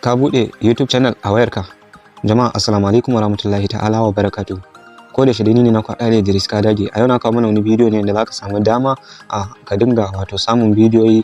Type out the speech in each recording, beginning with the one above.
Ka buɗe YouTube channel a wayarka. Jama'a, assalamu alaikum warahmatullahi ta'ala wa barakatuh. Ko da shiri ne na kwaɗa ne Idris ka dage. A yau na kawo mana wani bidiyo ne da zaka samu dama a ka dinga wato samun bidiyoyi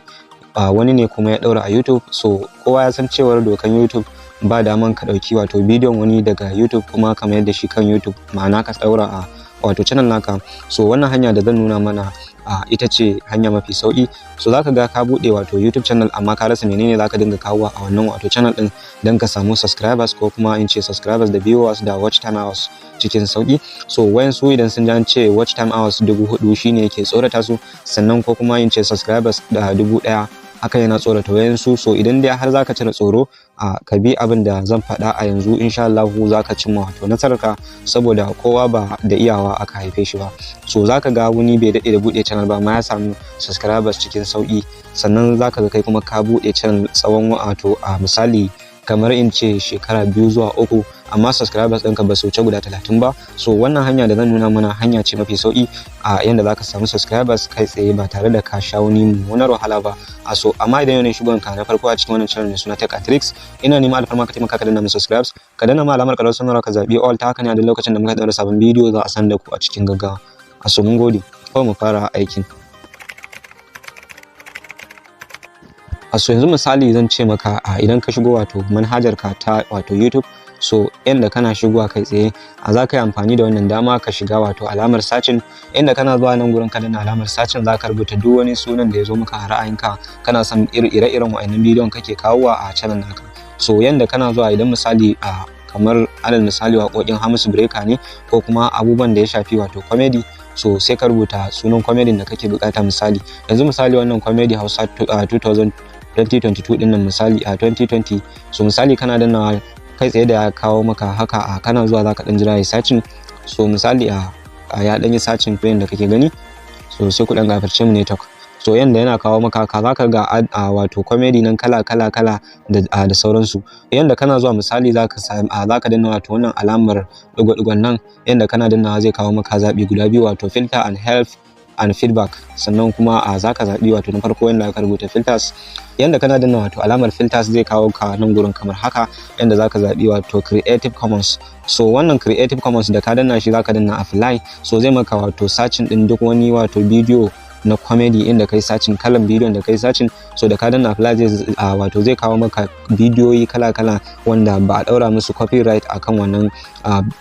a wani ne kuma ya ɗaura a YouTube. So kowa ya san cewar dokan YouTube ba daman ka ɗauki wato bidiyon wani daga YouTube kuma ka mayar da shi kan YouTube, ma'ana ka ɗaura a wato channel naka. So wannan hanya da zan nuna mana a ita ce hanya mafi sauki. So zaka ga ka buɗe wato YouTube channel, amma ka rasa menene zaka dinga kawowa a wannan wato channel din don ka samu subscribers, ko kuma in ce subscribers da viewers da watch time hours cikin sauki. So wayansu idan sun ji an ce watch time hours 4,000 shine yake tsorata su, sannan ko kuma in ce subscribers da 1,000, haka yana tsorata wayansu. So idan dai har zaka cire tsoro a ka bi abin da zan faɗa a yanzu, insha Allah zaka cimma wato nasararka, saboda kowa ba da iyawa aka haife shi ba. So zaka ga wani bai daɗe da buɗe channel ba amma ya samu subscribers cikin sauki. Sannan zaka ga kai kuma ka buɗe channel tsawon wato a misali kamar in ce shekara 2 zuwa 3, amma subscribers ɗinka ba su wuce guda 30 ba. So wannan hanya da zan nuna mana hanya ce mafi sauki a yanda zaka samu subscribers kai tsaye ba tare da ka sha wani mummunar wahala ba. A so amma idan yau ne shigon ka na farko a cikin wannan channel mai suna Tech Tricks, ina neman alfarma ka taimaka ka danna mu subscribes, ka danna ma alamar ƙarar sanarwa, ka zaɓi all. Ta haka ne a duk lokacin da muka ɗaura sabon bidiyo za a san da ku a cikin gaggawa. A so mun gode, kawai mu fara aikin. A so yanzu misali zan ce maka a idan ka shigo wato manhajar ka ta wato YouTube, so yanda kana shigowa kai tsaye a za ka yi amfani da wannan dama ka shiga wato alamar searching. Inda kana zuwa nan gurin ka danna alamar searching, za ka rubuta duk wani sunan da ya zo maka a ra'ayinka kana son ire-iren wa'annan bidiyon kake kawowa a channel naka. So yanda kana zuwa, idan misali a kamar alal misali waƙoƙin Hamisu Breaker ne ko kuma abubuwan da ya shafi wato comedy, so sai ka rubuta sunan comedy da kake bukata. Misali yanzu, misali wannan Comedy Hausa 2022 din nan, misali a 2020. So misali kana dannawa kai tsaye da ya kawo maka haka, a kana zuwa zaka dan jira ya searching. So misali a ya dan yi searching da kake gani, so sai ku dan gafarce mu network. So yanda yana kawo maka haka, zaka ga a wato comedy nan kala kala kala da sauransu. Yanda kana zuwa, misali zaka danna wato wannan alamar digo-digon nan. Yanda kana dannawa zai kawo maka zabi guda biyu, wato filter and help and feedback. Sannan kuma a zaka zabi wato na farko yanda aka rubuta filters. Yanda kana danna wato alamar filters zai kawo ka nan gurin kamar haka, yanda zaka zabi wato Creative Commons. So wannan Creative Commons da ka danna shi, zaka danna apply. So zai maka wato searching din duk wani wato bidiyo na comedy inda kai searching, kalan bidiyon da kai searching. So da ka danna apply zai wato zai kawo maka bidiyoyi kala kala wanda ba a daura musu copyright akan wannan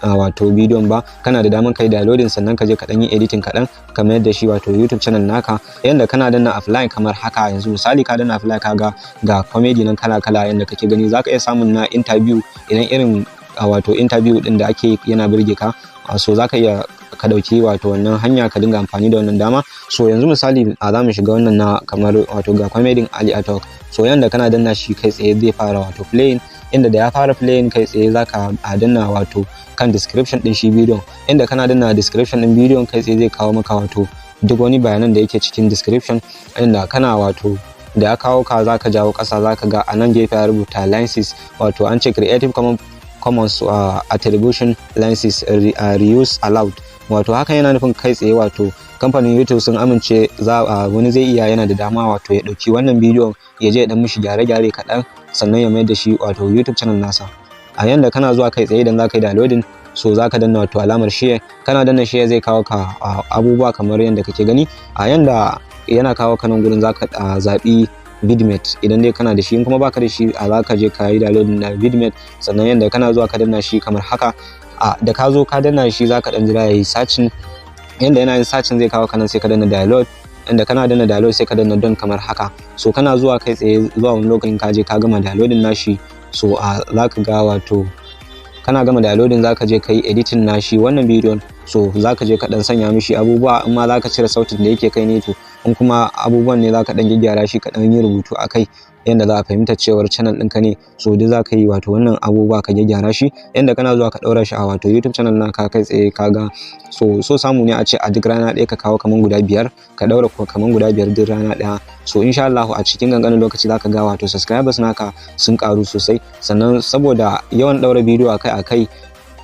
wato bidiyon ba. Kana da daman kai downloading, sannan ka je ka dan yi editing kaɗan ka mayar da shi wato YouTube channel naka. Yanda kana danna apply kamar haka, yanzu misali ka danna apply, kaga ga comedy nan kala kala yanda kake gani. Zaka iya samun na interview idan irin wato interview din da ake yana burge ka. So zaka iya ka dauki wato wannan hanya ka dinga amfani da wannan dama. So yanzu misali a za mu shiga wannan na kamar wato ga comedy Ali Atalk. So yanda kana danna shi kai tsaye zai fara wato playing, inda da ya fara playing kai tsaye zaka a danna wato kan description din shi bidiyon. Inda kana danna description din bidiyon, kai tsaye zai kawo maka wato duk wani bayanan da yake cikin description. Inda kana wato da ya kawo ka, zaka jawo ƙasa, zaka ga a nan gefe ya rubuta license, wato an ce Creative Commons Attribution License, reuse allowed. Wato hakan yana nufin kai tsaye wato kamfanin YouTube sun amince za wani zai iya, yana da dama wato ya ɗauki wannan bidiyon ya je ya dan mishi gyare-gyare kaɗan, sannan ya mayar da shi wato YouTube channel nasa. A yanda kana zuwa kai tsaye idan za ka yi downloading, so za ka danna wato alamar share. Kana danna share zai kawo ka abubuwa kamar yadda kake gani. A yanda yana kawo ka nan gurin, za ka zaɓi Vidmate idan dai kana da shi. In kuma baka da shi, a za ka je ka yi downloading na Vidmate. Sannan yanda kana zuwa ka danna shi kamar haka, a da ka zo ka danna shi, za ka dan jira yayi searching. Yanda yana yin searching zai kawo ka nan, sai ka danna download. Inda kana danna download, sai ka danna done kamar haka. So kana zuwa kai tsaye zuwa wani lokacin ka je ka gama downloading nashi, so a za ka ga wato kana gama downloading, za ka je ka yi editing nashi wannan bidiyon. So za ka je ka dan sanya mishi abubuwa, in ma za ka cire sautin da yake kai ne, to in kuma abubuwan ne za ka dan gyaggyara shi, ka dan yi rubutu a kai yanda za a fahimta cewar channel ɗinka ne. So duk za ka yi wato wannan abubuwa ka gyaggyara shi. Yanda kana zuwa ka ɗaura shi a wato YouTube channel naka kai tsaye, kaga so samu ne a ce a duk rana ɗaya ka kawo kaman guda biyar, ka ɗaura kaman guda biyar duk rana ɗaya. So insha Allah a cikin ƙanƙanin lokaci zaka ga wato subscribers naka sun ƙaru sosai. Sannan saboda yawan ɗaura bidiyo akai akai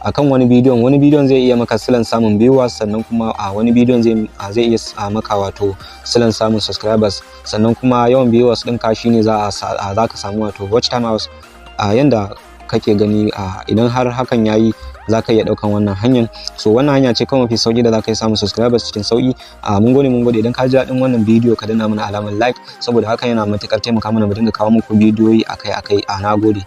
akan wani bidiyon, wani bidiyon zai iya maka silan samun viewers, sannan kuma a wani bidiyon zai iya maka wato silan samun subscribers. Sannan kuma yawan viewers ɗinka shine za ka samu wato watch time hours. A yanda kake gani, a idan har hakan yayi, za ka iya ɗaukan wannan hanyar. So wannan hanya ce kawai mafi sauki da za ka yi samun subscribers cikin sauki. A mun gode, mun gode. Idan ka ji daɗin wannan bidiyo, ka danna mana alamar like, saboda hakan yana matuƙar taimaka mana mu dinga kawo muku bidiyoyi akai-akai. A na gode.